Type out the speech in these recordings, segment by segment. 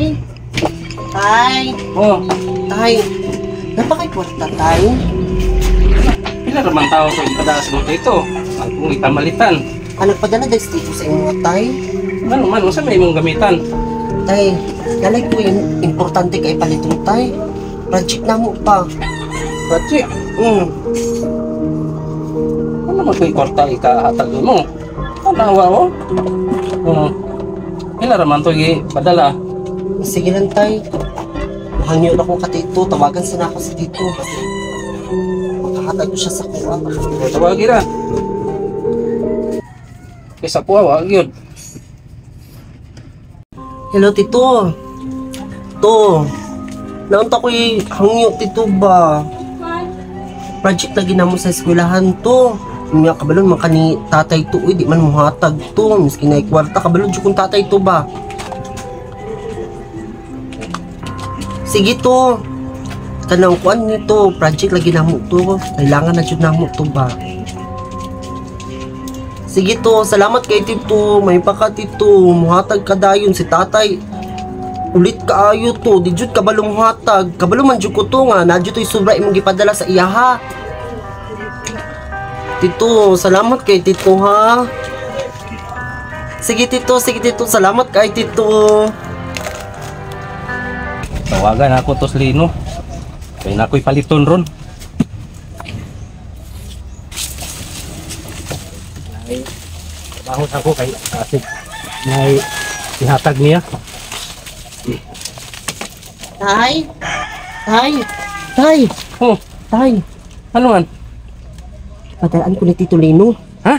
Tay! Tay! Oh, Tay! Napakay kwarta, Tay. Pila ra man tao sa ipadala sa mga ito. Ang kung itamalitan. Ang nagpadala dahil sa tito sa imo, Tay. Ano man, unsa may imong gamitan? Tay, nalay ko yung importante kay paliton, Tay. Project na mo pa. Project. Ano man ko'y kwarta ikahatag mo? Tanawa oh. Oh. Pila ra man to gipadala? Sige lang, Tay. Mahangyo na akong katito. Tawagan sana ako si Tito. Makahatag ko siya sa kuha. Tawagi ra. Kaysa kuha, wa gyud. Hello, Tito. To. Naunta ko'y hangyo, Tito ba? Project lagi na mo sa eskwelahan to. Mga kabalon, mga kani tatay to. Uy, di man muhatag to. Miski na kwarta, kabalon, jud kung tatay to ba? Sige to. Kanang kuan nito, project lagi na mo to. Kailangan na jud namo to ba? Sige to, salamat kay Tito. May paka Tito, muhatag ka dayon si tatay. Ulit kaayo to, di jud kabalo muhatag. Kabalo man jud ko to nga, na jud to'y sobra imong gipadala sa iyaha. Tito, salamat kay Tito ha. Sige Tito, salamat kay Tito. Tawagan ako to sa Lino. Kay na ako'y paliton ron. Ay, trabaho ako kay asig may ihatag niya. Tay! Tay! Tay! Oh, Tay! ano man? Padalaan ko ni Tito Lino. Ha?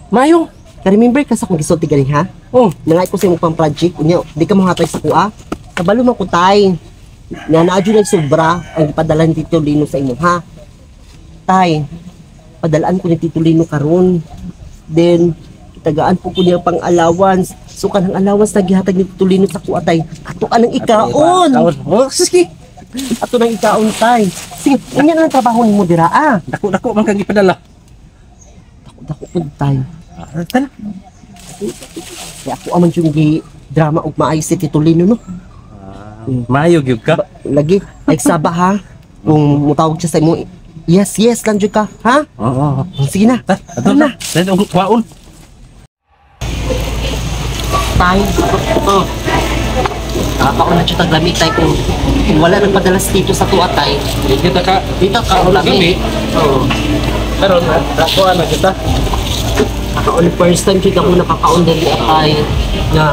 Mayo? Ka-remember ka sa akong gisulti galing ha? Oh, Nangay ko sa imong pang project, unya, di ka mohatag sa kuha. Kabalo man ko tay. Nga naa jud sobra ang gipadala ni Tito Lino sa imo ha. Tay, padalaan ko ni Tito Lino karon. Then tagaan po ko niya pang allowance. So kanang allowance na gihatag ni Tito Lino sa kuha tay. Ato anang ikaon. Kaon. Oh, sige. Ato nang ikaon tay. Sige, unya na ang trabaho nimo dira ah. Dako-dako man kang gipadala. Dako dako pud tay. Ah, tara. Kaya ako aman yung gi drama og maayos si Tito Lino no. Mayo gyud ka. Lagi, nagsaba ha. Kung mutawag siya sa imo, yes, yes lang jud ka, ha? Oo. Sige na. Tara, Tara na. na. Tara, kuwaon. Tay. Oh. Nakakaon na siya taglami, tay. Kung wala nagpadala si Tito sa tuwa, tay. Di kita ka. Dito ka lami. Oo. Pero nakuha na kita. Nakaon first time jud ako nakakaon dali tay. Nga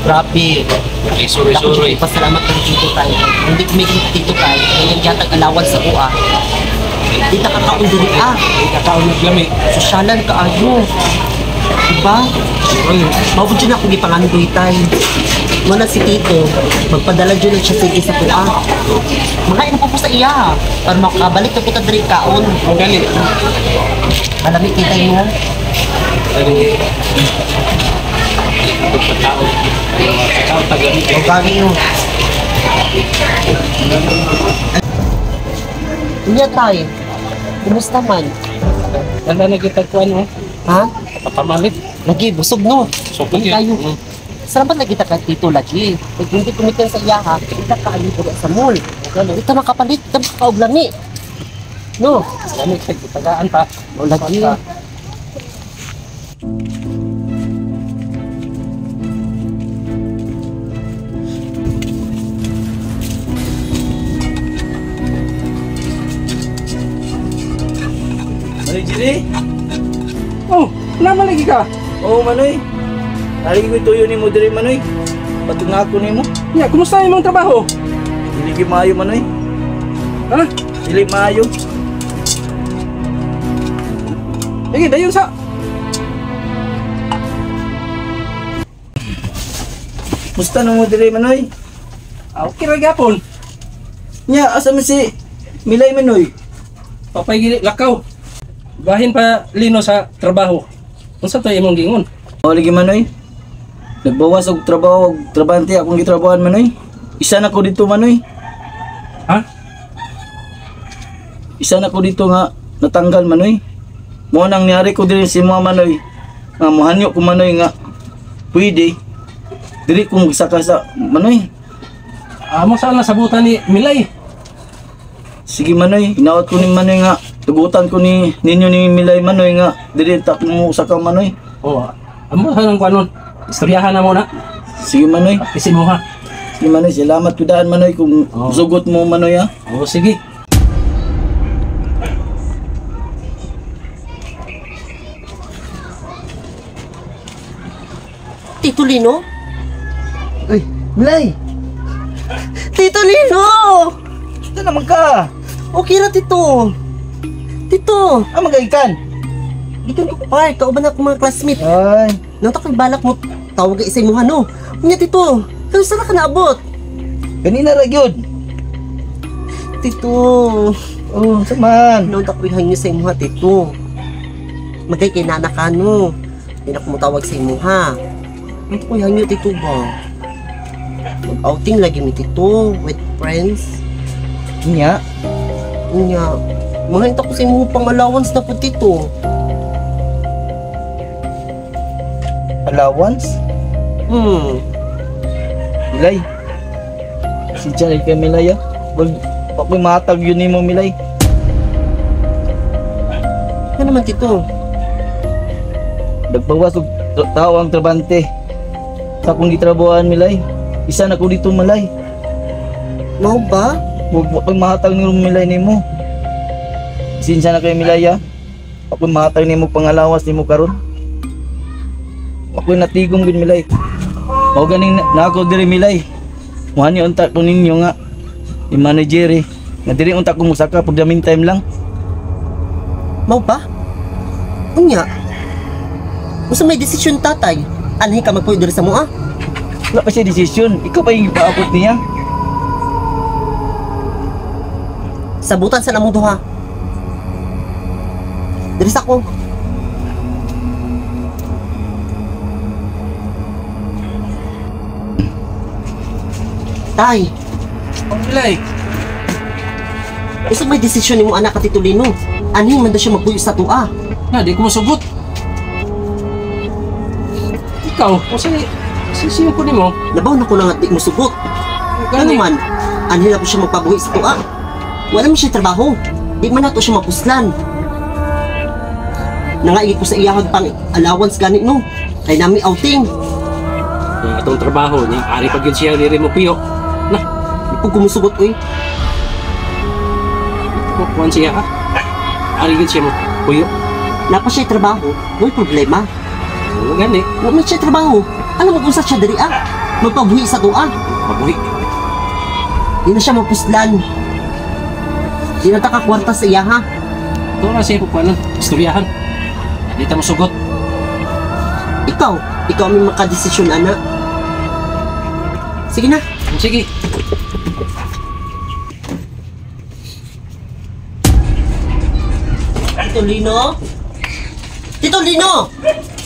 grabe. Ay, sorry, Ako sorry. jud pasalamat kang Tito tay. Hindi ko may Tito tay. Ngayon yatag allowance sa kuha. Di ta kakaon diri ah. Di ka kaon og lami. Sosyalan kaayo. Diba? Mao jud ako gipangandoy tay. Wala si Tito, magpadala jud na siya sige sa kuha. Makain po po sa iya para makabalik na po ta diri kaon. Ang gali. Malami kita mo. Dali. Pagkaon taglami. O gani mo. Unya tay. Kumusta man? Ganda na kita kuan mo. Ha? Papamalit. Lagi busog no. So, Lagi tayo. Salamat lagi ta kay Tito lagi. Pag hindi kumitan sa iya ha, kita kaayo diri sa mall. Kita makapalit, kita makakaog lami. No. Lami kay tagaan pa. O lagi. Manoy Jiri? Oh, naman lagi ka. Oo, Manoy. Naligi ko'y tuyo ni mo diri, Manoy. Patong nga ako nimo. Ya, kumusta imong trabaho? Dili gyud maayo, Manoy. Ha? Dili maayo. Sige, dayon sa. Musta na mo diri, Manoy? Ah, okay ra gyapon. Nya, asa man si Milay, Manoy? Papay gili lakaw. Bahin pa lino sa trabaho. Unsa to imong giingon? Oo, lagi, Manoy. Nagbawas og trabaho og trabante akong gitrabahan, Manoy. Isa na ko dito, Manoy. Ha? Isa na ko dito nga natanggal, Manoy. Mo nang niyari ko diri si mga Manoy. Nga mohanyo ko, Manoy, nga pwede. Diri ko magsaka sa Manoy. Amo saan nasabutan ni Milay. Sige Manoy, hinaot ko ni Manoy nga tugutan ko ni ninyo ni Milay Manoy nga diri ta ko mo saka Manoy. Oh, amo saan ang kuanon. Istoryahan na mo na. Sige Manoy. Isin mo ha. Sige Manoy, salamat ko daan Manoy kung Oo. sugot mo Manoy ha. Oh, sige. Tito Lino? Uy, Milay. Tito Lino! Ito naman ka. Okay ra, Tito. Tito, Ah, magaikan. gikan ko park. Kauban na akong mga classmate. Ay, Nung tako'y balak mo, tawag ka isa mo no. Unya, Tito, kamusta na ka naabot? Ganina ra gyud. Tito, Oh, saman. noon tako'y hangyo sa imuha, Tito. Magay kay nana ka, no. Hindi na kumutawag sa imuha. Noon tako'y hangyo, Tito ba? Mag-outing lagi mi, Tito, with friends. Nya. Unya, mga ko sa imuha pang allowance na po, Tito. Allowance? Milay. Si Chan kay Milay ah. Wag ako'y matag yun nimo Milay. Ano naman, Tito? Nagbawas og tao ang trabante. Sa akong gitrabahoan Milay. Isa na ko dito Milay. Mao ba? Wag ako'y mahatag nimo Milay nimo. Sinsya na kay Milay ah. Ako'y mahatag nimo pangalawas nimo karon. Ako'y natigom gud Milay. Mao ganing na ako diri Milay. Muhani unta ko ninyo nga ni manager eh. Nga diri unta ko musaka pag the meantime lang. Mao ba? Unya. Usa may desisyon tatay. Anhi ka magpuyo diri sa mua? Wala pa siya desisyon. Ikaw pa yung ipaabot niya. Sabutan sa namong duha. Diri sa ko. Tay, Oh, Milay. usa may desisyon nimo anak ka Tito Lino. Anhi man daw siya magpuyo sa tua. Na, di ko masugot. Ikaw, kung sa sisiyo ko nimo. Labaw na ko na nga di mo sugot. Ano Gani. man, anhi na po siya magpabuhi sa tua. Wala man siya trabaho. Di man nato siya mapuslan. Nangaigi ko sa iyahag pang allowance gani no. Kay nami outing. Yung atong trabaho niya, ari pag yun siya diri mo piyo. Na, Di po kumusugot oy. kuan siya ha. Ari yun siya mo puyo. Napa siya trabaho, may problema. Ano gani? Wa man siya trabaho. Alam mo kung sa siya diri ah. Magpabuhi sa tua. Pabuhi. Di na siya mapuslan. Di na ta ka kwarta sa iya ha. Ito na siya kukuanan, istoryahan. Di ta mosugot. Ikaw, ikaw ang may makadesisyon ana. Sige na. Sige. Tito Lino? Tito Lino!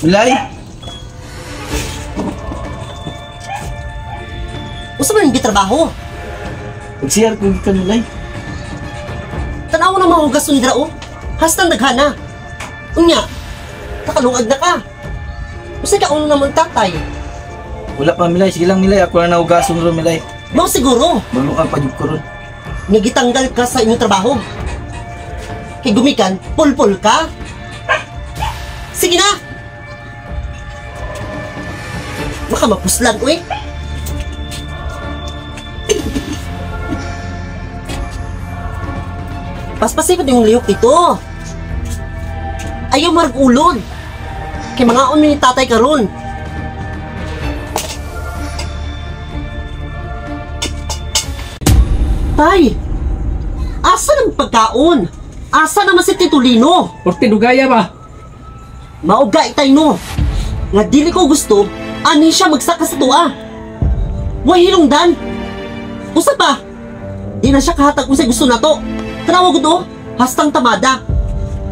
Milay! Usa man yung trabaho. Magsiyar ko gikan Milay. Tanawa na mahugas sundra o. Hastang daghana. Unya, nakalungag na ka. Usa ka uno naman tatay. Wala pa Milay. Sige lang Milay. Ako na naugason ron Milay. Mao siguro, Maluang pa jud ko ron. nga gitanggal ka sa inyong trabaho. Kay gumikan, pulpul ka. Sige na! Baka mapuslan, uy. Paspasipad yung lihok dito. Ayaw marag ulon. Kay mga ni tatay karon. Tay! Asa ng pagkaon? Asa naman si Tito Lino? Porte dugaya ba? Mauga itay no. Nga dili ko gusto, ani siya magsaka sa tuwa. Way hilongdan. Usa pa. Di na siya kahatag unsay gusto nato. Tanawa gud oh, hastang tamada.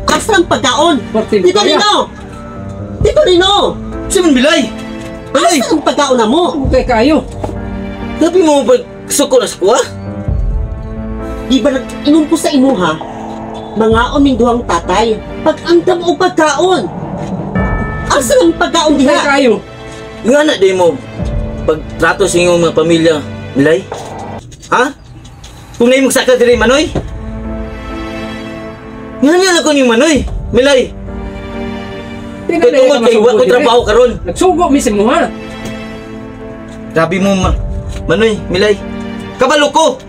Asa ang pagkaon? Porte Tito dugaya. Lino! Tito Lino! Simon Milay! Milay! Asa ang pagkaon na mo? Okay kayo. Labi mo ba suko na sa kuha? Di ba nag-inom ko sa imuha? Mga duhang tatay, pag-andam o pagkaon. Asa ang pagkaon Dugaya diha? kayo. Nga na di mo. pagtrato sa inyong mga pamilya, Milay? Ha? Kung naimong saka diri Manoy? Nga lang ko ni Manoy, Milay. Di na Kay tungod kay wa ko trabaho karon. Nagsugo mi sa imuha. Grabe mo Manoy, Milay. Kabalo ko.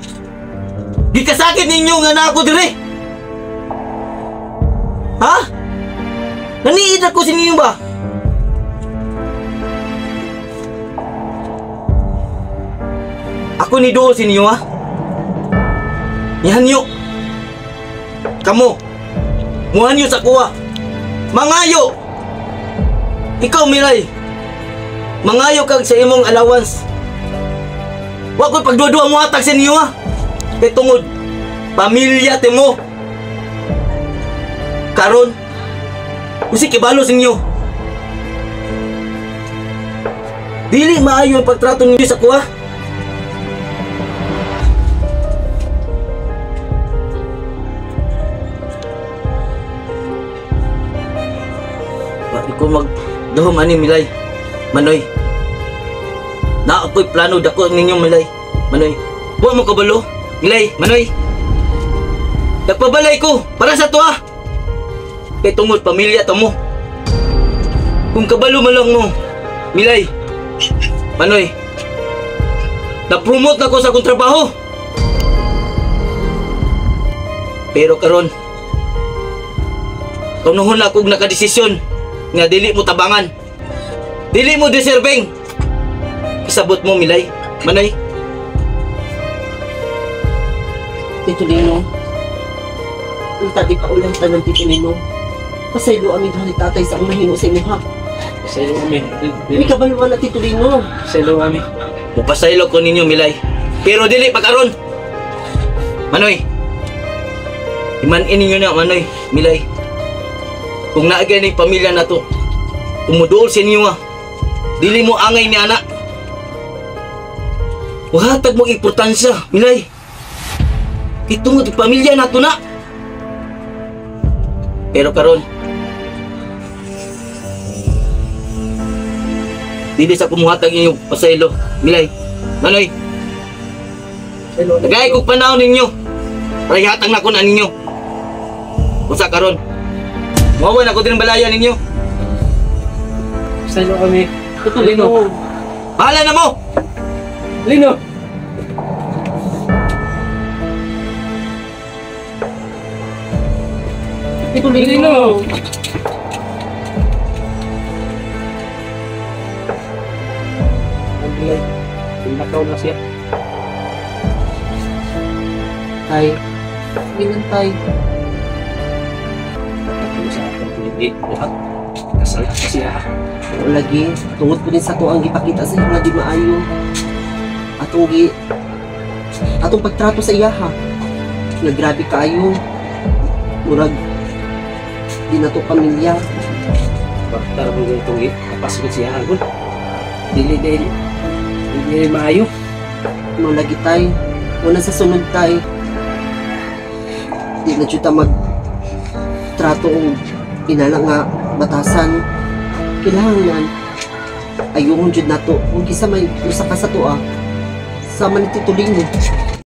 Gikasakit ninyo nga na ako dire. Ha? Naniid ako sa ninyo ba? Ako ni duol sa ninyo ha? Nihanyo. Kamo. Muhanyo sa kuha. Mangayo. Ikaw Milay. Mangayo kag sa imong allowance. Wa ko'y pagduduha mo hatag sa ninyo ha. Kay tungod pamilya timo. Karon usi kibalo sa inyo. Dili maayo ang pagtrato ninyo sa kuha. Wa ko magdahom ani Milay, Manoy. Na ako'y plano dako ninyo Milay, Manoy. Wa mo kabalo, Milay, Manoy. Nagpabalay ko para sa tuwa. Kay tungod pamilya ta mo. Kung kabalo man lang mo, Milay, Manoy. Na-promote na ko sa akong trabaho. Pero karon, kaunuhon na akong nakadesisyon nga dili mo tabangan. Dili mo deserving. Isabot mo Milay, Manoy. Tito Lino, unta di pa ulang tanan Tito Lino. Pasaylo ami duha ni tatay sa ang mahimo sa imuha. Pasaylo kami. May kabaluan na Tito Lino. Pasaylo kami. Mupasaylo ko ninyo Milay. Pero dili pa karon. Manoy. Iman-in ninyo na Manoy, Milay. Kung naagay ni pamilya na to, umuduol sa inyo ha. Dili mo angay ni anak. Wahatag mong importansya, Milay. Kitungod pamilya na to na. Pero karon, dili sa kumuhatag inyong pasaylo, Milay, Manoy. Nagay kog panahon ninyo. Para ihatag na ko na ninyo. Usa karon, mawa na ko din balaya ninyo. Pasaylo kami. Tito Lino. Bahala na mo. Lino. Tito Lino. Lino. Milay, nakaw na siya. Tay, minan tay. Ako sa akong hindi buhat. Kasal siya. Oo lagi, tungod po din sa to ang gipakita sa iya nga di maayo. Atong pagtrato sa iya ha. Nga grabe kaayo. Murag di na to pamilya. Bakit mo ganitong kapasok siya hagol? Dili dili dili maayo. No lagi tay. Una sa sunod tay. Di na jud ta mag trato og inala nga batasan. Kailangan ayuhon jud nato kung kisa may usa ka sa tuwa sama ni Tito Lino.